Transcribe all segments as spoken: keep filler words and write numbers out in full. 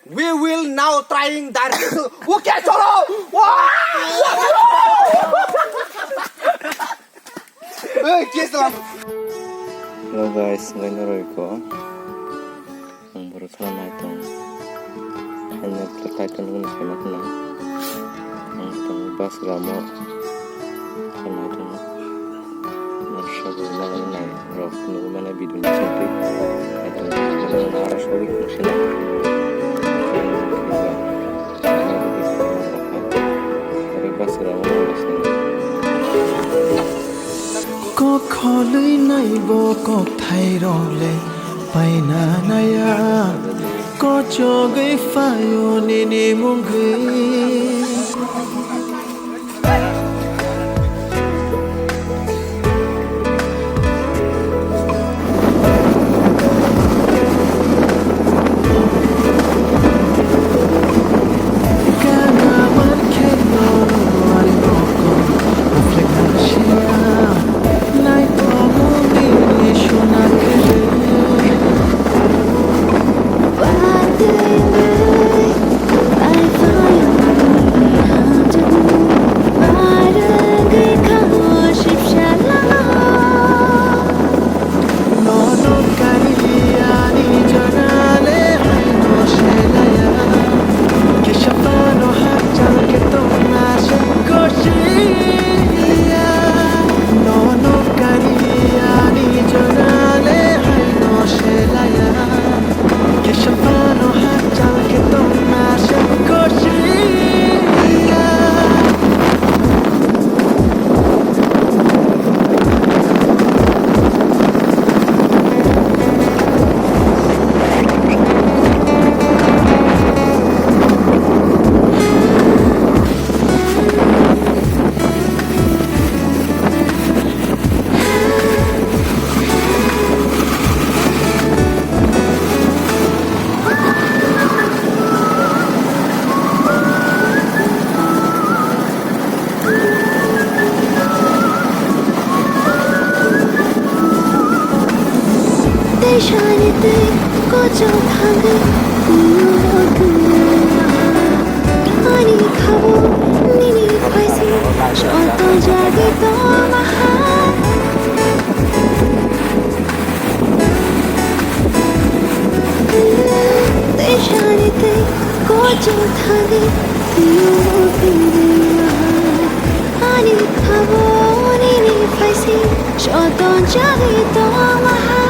We will now trying direction. Okay, cholo. Wow! Hey, kiss lang. Hello guys, ngai noroi ko. Ang borok sana nai tong. Hanya title ni sai mak na. Ang tong bus ramo. Sana nai tong. Noksa bo mani nai rok nugwi mani video ni simi twi. Nai tong. Ang ara sogwi khungsi na. Ang bus ramo. Kokholwi naibo kokthai rok le paina naya, kochogwi phaio nini mungwi. Nono kari ani jora le haino selaya. Kisa phano hachal khe tongna se kosiya. Nono kari ani jora le haino selaya. Kisa phano hachal khe tongna se kosiya. Tei sani tei kochok thangwi twiwi tongma. Ani khabo nini phaisi joto jagwi tongma hai. Tei sani tei kochok thangwi twiwi tongma hai. Ani khabo nini phaisi joto jagwi tongma hai.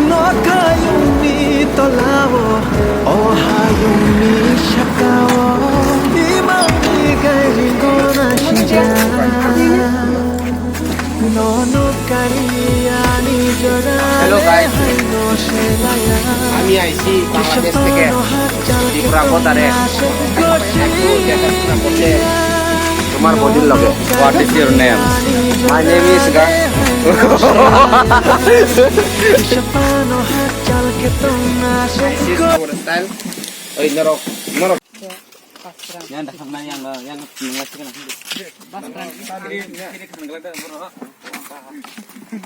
Nokhayungni tolao, o hayungni sakao, imangni gairingona sijak. Nono kari ani jora. Hello guys, le haino selaya. আমি আইছি বাংলাদেশ থেকে, ত্রিপুরা বর্ডারে। একটু দেখা শোনা করতে তোমার বডির লগে। What is your name? My name is Ga. Style. Oi, norok, norok. Yang dah kena, yang dah, yang nunggu sih kena.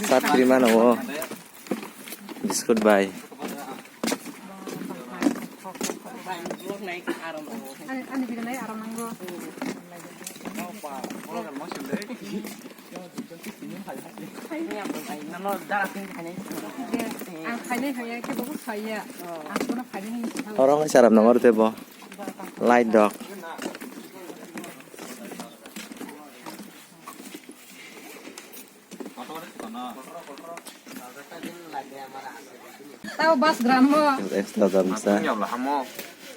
Satri mana wo? Biskut bai. Ani, ani biganai aram nanggo. Ang khainai haya khe bo khaiya. Ang kono khainai hinwi sa. Oro wngkha charap nangor tei bo. Light dok. Tao bus gram mo. Extra jam sa.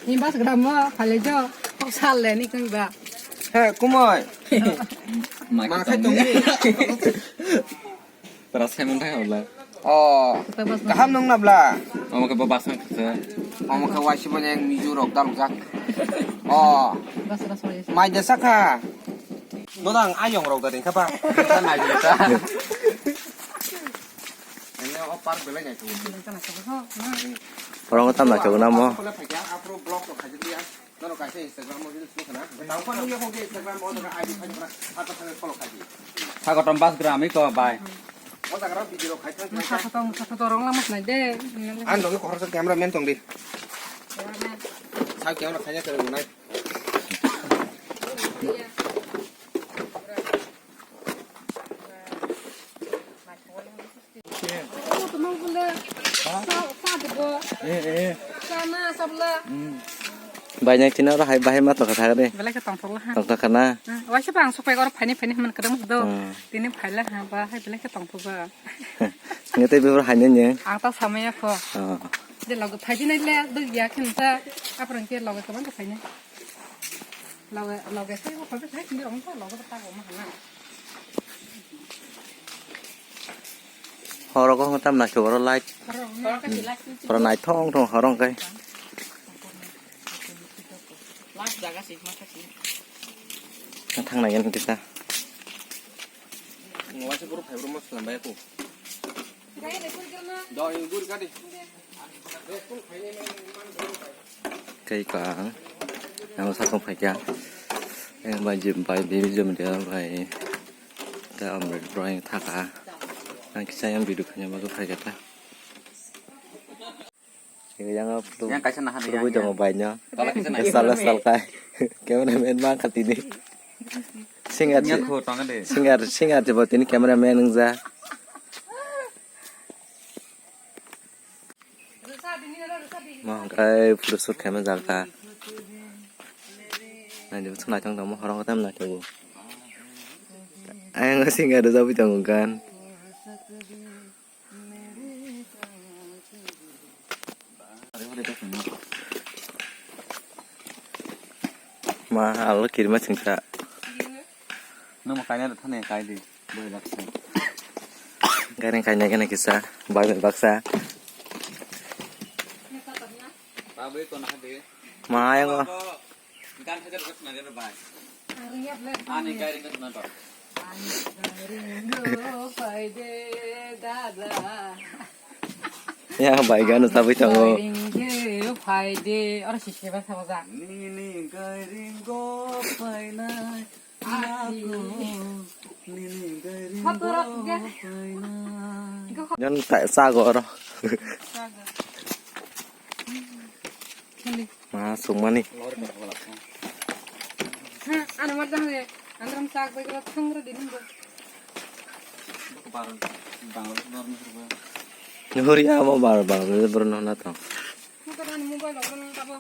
Ni bus gram mo, phale jo. Kok sal le ni kung ba. He, kumoi. Ma khai tong ni. Tara sai man thang abla. Oh, kaham nung nabla. Omo khe bo bus nang khe. Omo khe waisi bo yang miju rok dalok jak. Oh. Bus ras mai. Mai de sakha. Dodang ayong rok da ding kha ba. Nai ding ta. Ene o park belai nai tu. Oro tam na chok na mo. Kole phai kya, apro block to khai dia. Nono kaisa Instagram o reels nukha na. Tang pa nung yakho khe Instagram o daga I D phai phai phai phai follow khai di. Sagotom bus gram iko bai. O daga video khai thang khai. Musa photo, musa photo rong lama sinai de. Ang logi kohor sa camera man tong di. Camera man. Thang khe ono khaina kwrwng nai. Bai nang tino oro hai bahai ma tongkha thakre. Belai khe tongthokla ha. Tongthokha na. Hmm, waisa bang sokpai oro phaini phaini hwnmani kwrwng do. Hmm. Tini phaila ha ba hai belai khe tongthokgo. Nge tei bebor haino nge. Ang ta samaya kho. Oh. De logo phaidi nai le duk ya khin ta. Apran ke logo kaban ta phaini. Logo logo sai ko phaidi nai khin ong ta logo ta ko ma hana. Horo ko tam na ke oro light. Horo na ke light. Oro nai thong thong horong kai. Light jaga sih mata sih. Thang nai gen kita. Ngawaisa borok phaibrwma swlambai kho. Doi guri gadi. Kei ka ang. Yang sa tong phaikya. Yang bai jim bai bibi jim dia bai. Ta amrit broi thaka. Ang kisa yang video khanya bago phaikya ta. Yang photo. Yang kaisa naha de, photo yang, tongo yang. Bai no. Tala kaisa naha. Sala sal kai. Cameraman mang kati ni. Singa. Yang kho tongo de. Singa singa je botini cameraman wngja. Mang kai photo shoot khaima jalka. Nai de bwswk naithok tongmo horong tam naithok. Ayang singa de jabwi tongo gan. Ma, alo kirima chwngsa. Nang ma kaina da thani kai di, boi baksa. Gari kaina gana kisa, bai bai baksa. Ma, ayango. Gan hajar ka swnam rw bai. Ani gari ka swnam tor. Ya bai gano sabwi tongo. Phaide oro sisi ba sabaja. Nini gairing go phainai. Nini gairing go phainai. Jon ta sago oro. Sago. Khali. Ma sukmani. Ha, ano mar jang re. Andram sak bai kala thang re din bo. Nuri amo bar bar bro no na to. Mo to ani mobile lo nang tabo.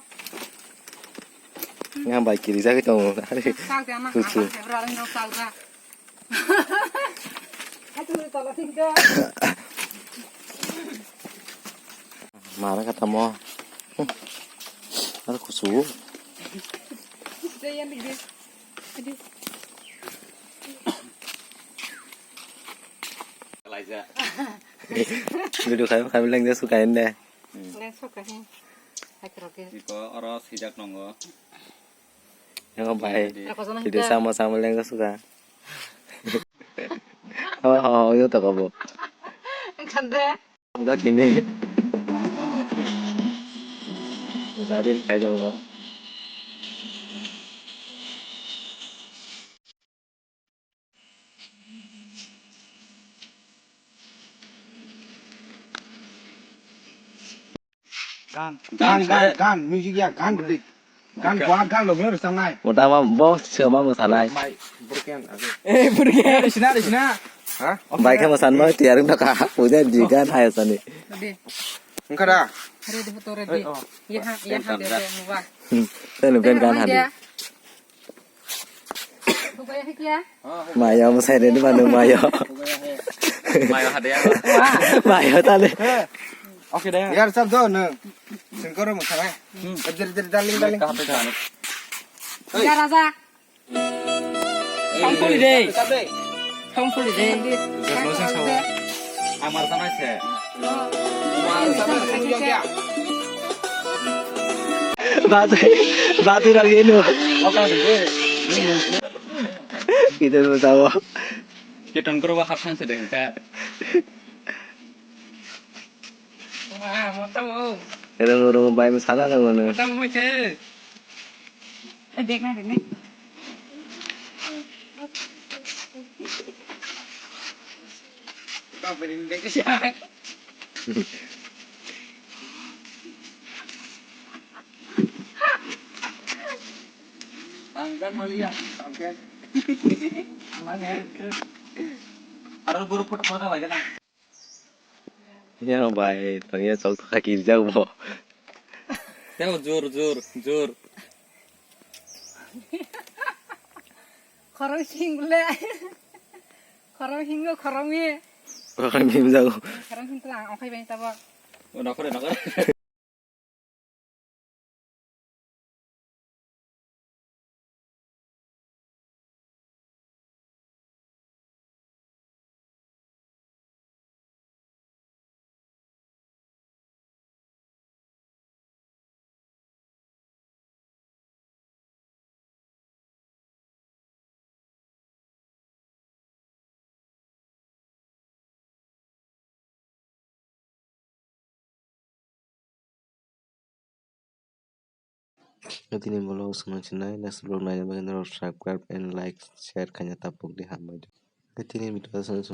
Yang bai kiri jagi to. Sak de ama. Kuchu. Sak de bro nang sak da. Mara kata mo. Ada kusu. Video kami kami lagi suka ini. Lagi suka ini. Iko oro sijak nongo. Yang bai. Video sama sama lagi suka. Oh, oh, oh, yo tak apa. Kande. Enggak gini. Tadi kayak dulu. Gan, gan, gan, gan, music ya, gan, gan, gan, gan, lo, lo, sanai. Mota ma, bo, sema mo sanai. Mai, burken, age. Eh, burken. Sina, sina. Ha? Bai khe mo san mo, tiar wng thaka, puja di gan hai sani. Ready. Engkara. Ready, photo ready. Yaha, yaha, de, de, muba. Tenu ben gan hadi. Mayo mo sai de manu mayo. Mayo hade ya. Mayo tale. Oke deh. Yar sab do no. Singkoro mo thang. Jir jir darling darling. Kahape jano? Ya raja. Thang puli de. Thang puli de. Amar samai se. Batu, batu lagi ini. Kita mau tahu. Kita nongkrong wah hapsan sedeng ka. Wah, mau tahu. Rong rong bai sana rong mana. Mau tahu macam. Eh, dek na, dek na. Kau beri dek siya. Yang bai tongya chok thokha kirijak bo. Teo jor, jor, jor. Khorang sing le. Khorang hingo, khorang mi. Khorang mi jago. Khorang sing tla, okai bai tabo. O, nokore, nokore. Tini vlog swnang sinai, next vlog naina bagwi norok subscribe and like, share khaina tapuk di, hambai. Tini video swnang sinai.